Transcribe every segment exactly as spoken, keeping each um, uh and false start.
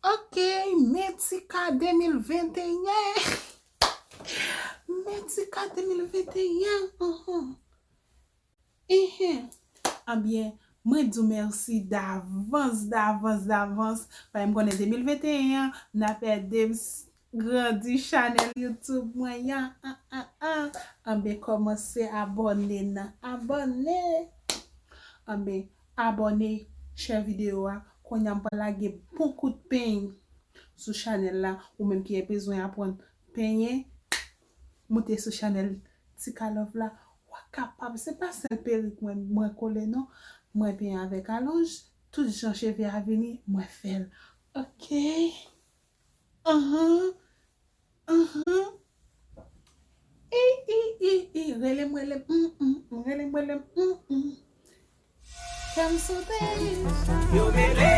Ok, men ti ka de mil venteyen. Men ti ka de mil venteyen. Mhm. Ehe. Ebyen, mwen di w mèsi davans, davans, davans. Paske m konnen de mil venteyen an, n ap ede m s-, grandi chanèl YouTube mwen an. An, an, an. Ebyen, kòmanse abòne nan. Abòne! Ebyen, abòne, share videyo a. Kounye a m pral lage bon kout peny sou chanèl la. Ou menm ki bezwen aprann penyen, moute sou chanèl Tika Love la. W a kapab. Se pa sèl perik mwen, mwen kole non. Mwen penyen avèk alonj. Tout jan cheve a vini, mwen fè l. Ok. Ahan. Ahan. Ey, ey, ey, ey, rele m, rele m, mm, mm, mm, rele m, rele m, mm, mm. Kè m sote. Yo mele.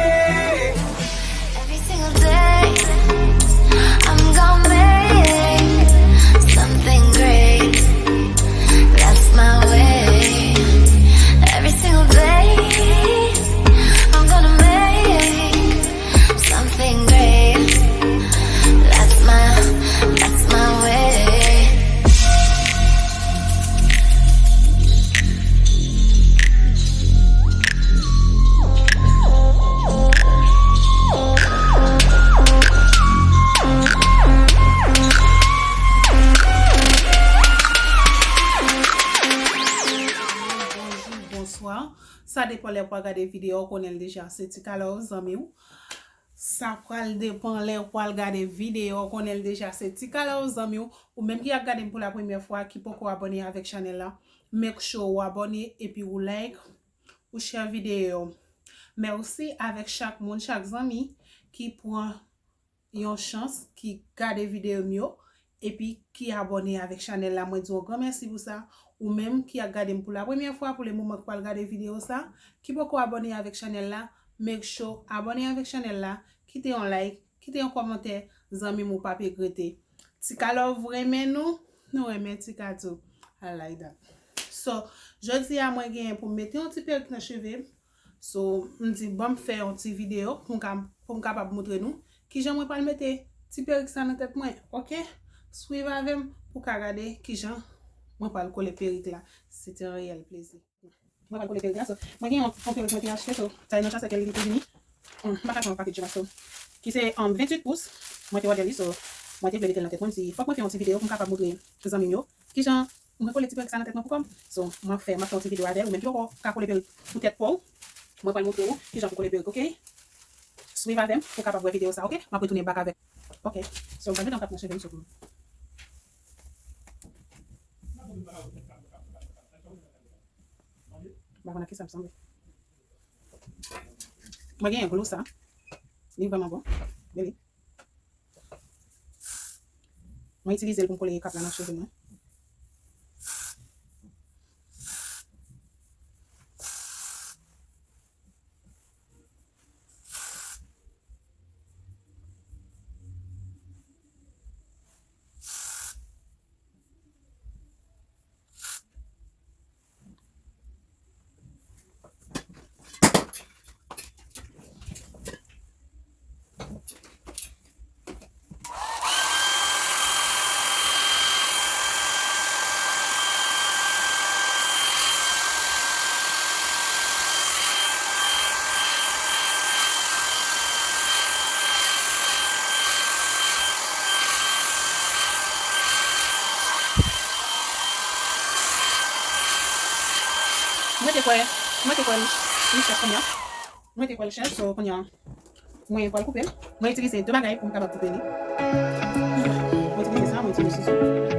Every single day, I'm gonna make something great. That's my way. Every single day, I'm gonna make something great. That's my, that's my way. Bonjou, bonswa. Sa depann lè w pral gade videyo, w konnen l deja, se Tika Love, zanmi w. Sa pral depann lè w pral gade videyo, w konnen l deja, se Tika Love, zanmi w. Ou menm ki ap gade m pou la premyè fwa, ki poko abòne avèk chanèl la, make sure w abòne epi ou like, ou share videyo. Mèsi avèk chak moun, chak zanmi ki pran yon chans, ki gade videyo m yo, epi ki abòne avèk chanèl la. Mwen di w granmèsi pou sa. Ou menm ki ap gade m pou la premyè fwa, pou le moman ki pral gade videyo sa, ki poko abòne avèk chanèl la, make sure abòne avèk chanèl la, kite yon like, kite yon kòmantè, zanmi m, ou p ap regrete. Tika Love renmen nou, nou renmen Tika tou. I like that. So, jodi a mwen genyen pou m mete yon ti perik nan cheve m. So, m di, ban m fè yon ti videyo pou m ka, pou m kapab montre nou kijan mwen pral mete ti perik sa nan tèt mwen, ok? Swiv avè m pou ka gade kijan mwen pral kole perik la. Se te yon reyèl plezi. Mwen pral kole perik la, so, mwen gen yon, yon perik mwen te achte, so, sa e nan chase ke li te vini. Hum, m pa ka fè yon pakèt jou, so, ki se, um, venntuit pous, mwen te òdè li, so, mwen te vle mete l nan tèt mwen, m di, fòk mwen fè yon ti videyo pou m kapab montre zanmi m yo kijan mwen kole ti perik sa nan tèt mwen pou kò m. So, mwen fè, mwen fè yon ti videyo avè l, ou menm ki poko ka kole perik pou tèt pa w, mwen pral montre w kijan pou kole perik, ok? Swiv avè m pou w kapab wè videyo sa, ok? M ap retounen back avèk. Ok. So, m pral mete yon kap nan cheve m, so, pou m. M pa konn ak kisa l sanble. Mwen genyen glou sa. Li vrèman bon. Beli. Mwen itilize l pou m kole kap la nan cheve mwen. Mwen te kwè, mwen te kwè li, li chèch kounye a. Mwen te kwè l chèch, so kounye a, mwen pral koupe l. Mwen itilize de bagay pou m kapab koupe li. Mwen itilize sa, mwen itilize sizo.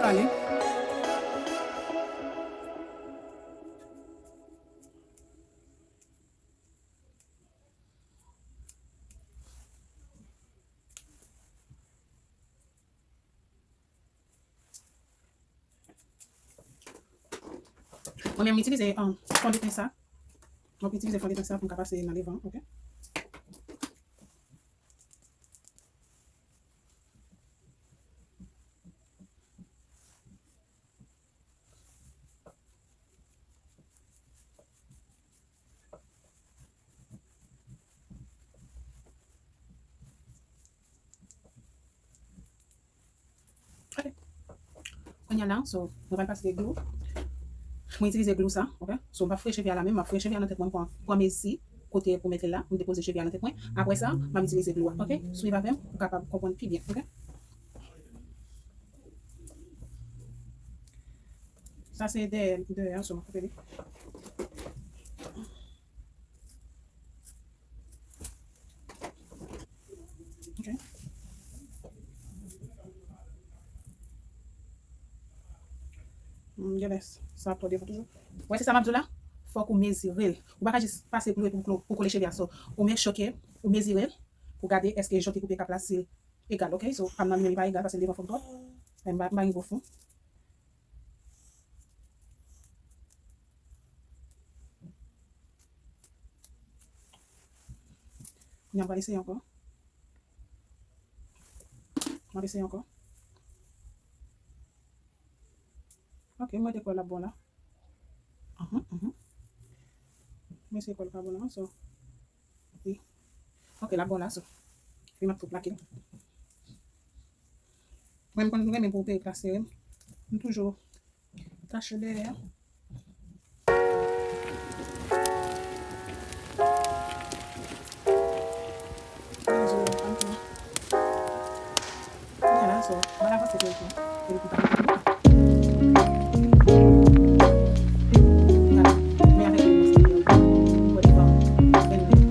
Ale. Mwen menm, m itilize, um, fon de ten sa. Mwen itilize fon de ten sa pou m ka pase nan devan, oke? Ok. Kounye a la, so, mwen pral pase glou. Mwen itilize glou sa, ok? So, m pa fre cheve a la menm, m ap fre cheve a nan tèt mwen, m pran, pran mezi kote pou mete l la, m depoze cheve a nan tèt mwen. Apre sa, m ap itilize glou a, ok? Swiv avè m, ou kapab konprann pi byen, ok? Sa se dèyè, dèyè a, so, m ap koupe li. Ok. Hmm, genlè sa ap twò devan toujou. Wè, se sa m ap di w la. Fòk ou mezire l. Ou pa ka jis pase glou epi pou, pou kole cheve a. So, ou make sure ke ou mezire l pou gade èske jan w te koupe kap la, si l egal, ok? So, pa m nan li menm, li pa egal paske l devan fò m twòp. M pa, m pa gen gwo fon. Kounye a, m pral eseye ankò. M ap eseye ankò. Ok, m wè de kò l ap bon la. Mhm, mhm. M eseye kò l pa bon la, so. Wi. Ok, l ap bon la, so. Epi m ap tou plake l. Mwen, m konn renmen pou peri la sere. M toujou tache dèyè. Kounye a la, so, m al avanse pou epi, epi pou ta mete tou. Gade, men avèk yon konsèy, yon bon devan, fè nou wè la.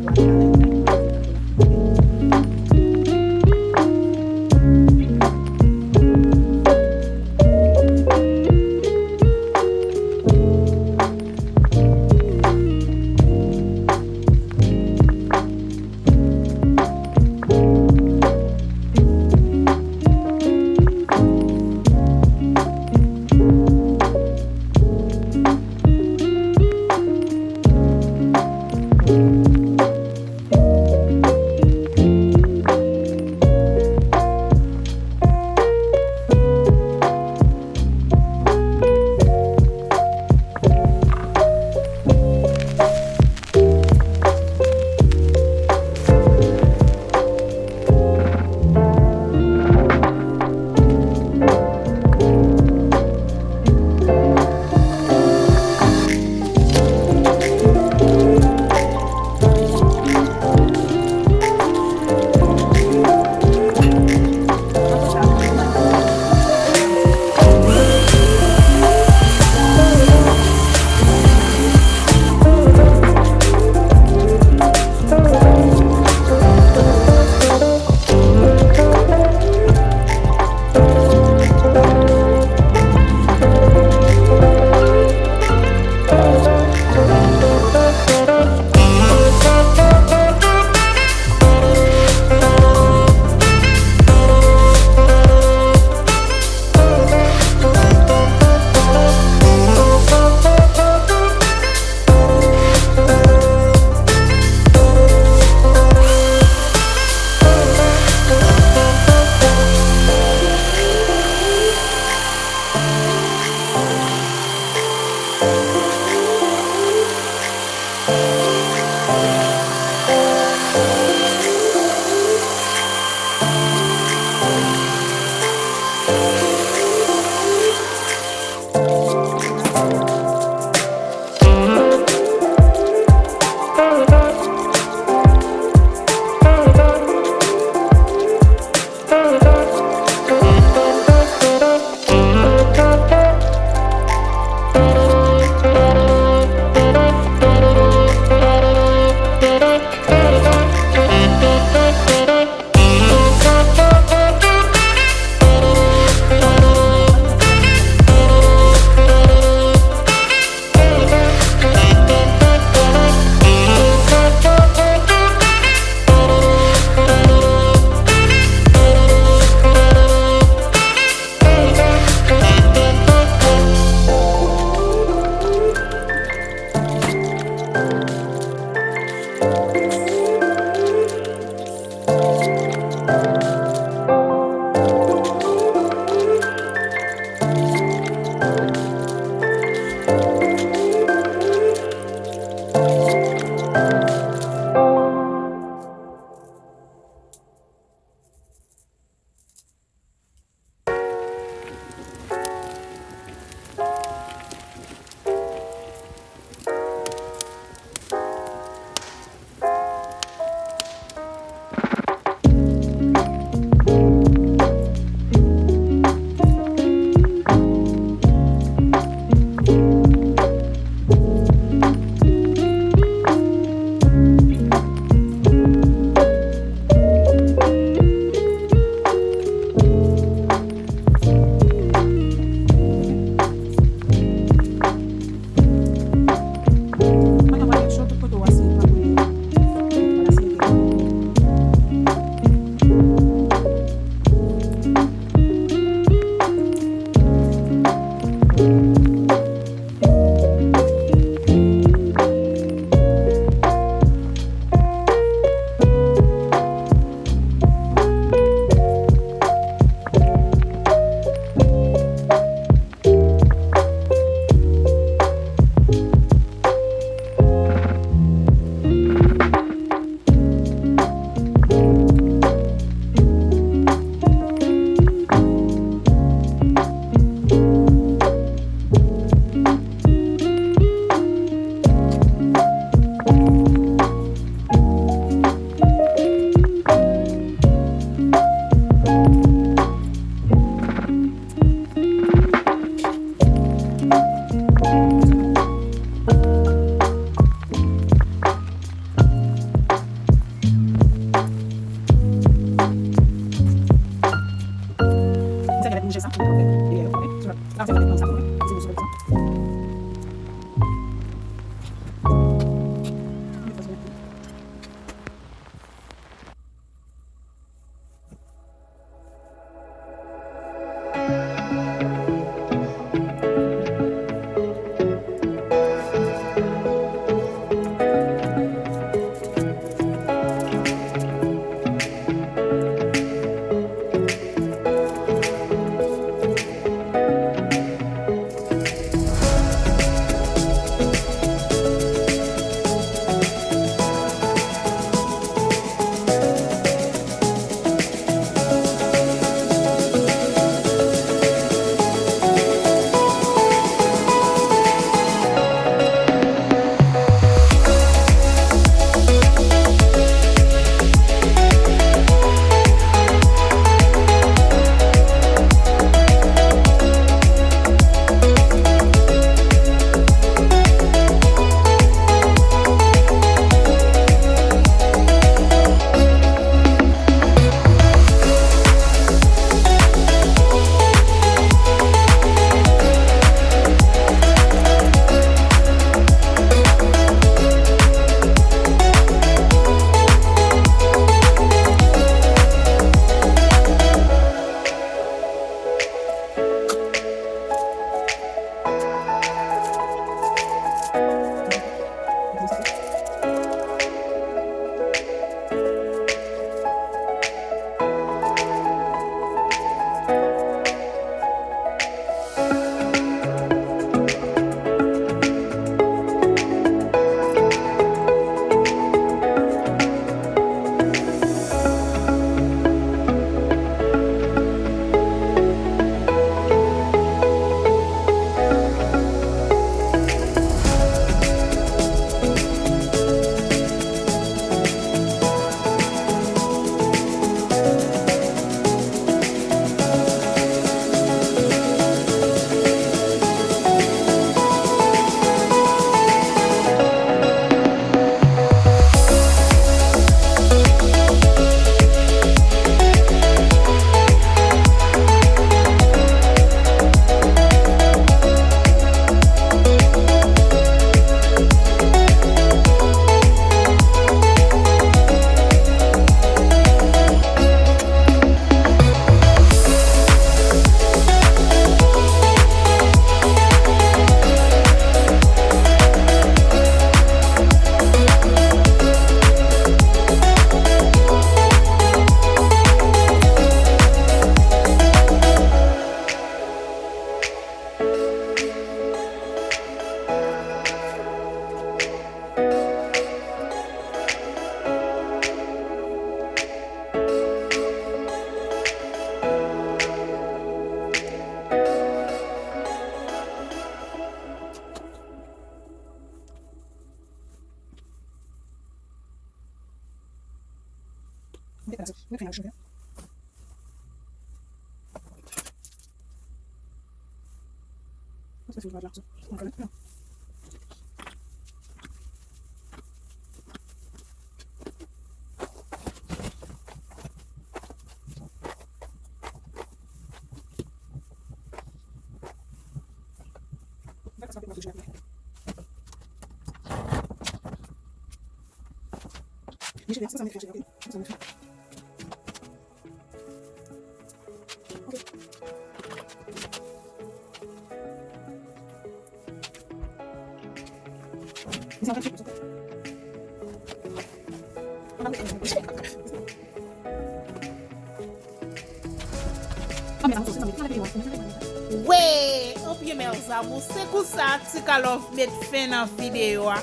Wè, ebyen, mes amours, se konsa Tika Love met fen nan videyo a.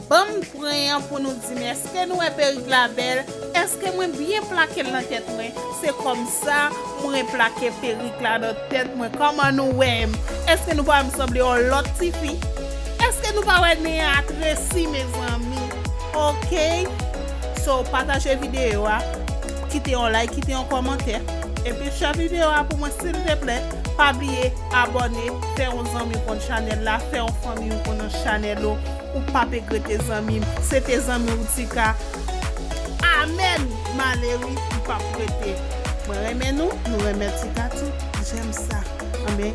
Ban m pwen an pou nou di m, èske nou wè perik la bèl? Èske mwen byen plake l nan tèt mwen? Se kòmsa mwen plake perik la nan tèt mwen. Kòman nou wè m? Èske nou pa wè m sanble yon lòt tifi? Èske nou pa wè nen an ap tresi, mezanmi? Ok. So, pataje videyo a, kite yon like, kite yon kòmantè, epi share videyo a pou mwen, silteplè. Pa bliye abòne, fè yon zanmi w konn chanèl la, fè yon fanmi w konn nan chanèl ou. Ou p ap regrete, zanmi m. Se te zanmi w Tika. Amèn! M ale wi, m p ap rete. Mwen Renmen nou, nou renmen Ti Kati, j'aime ça. Anben,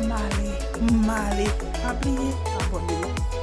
m ale, m ale. Pa bliye abòne.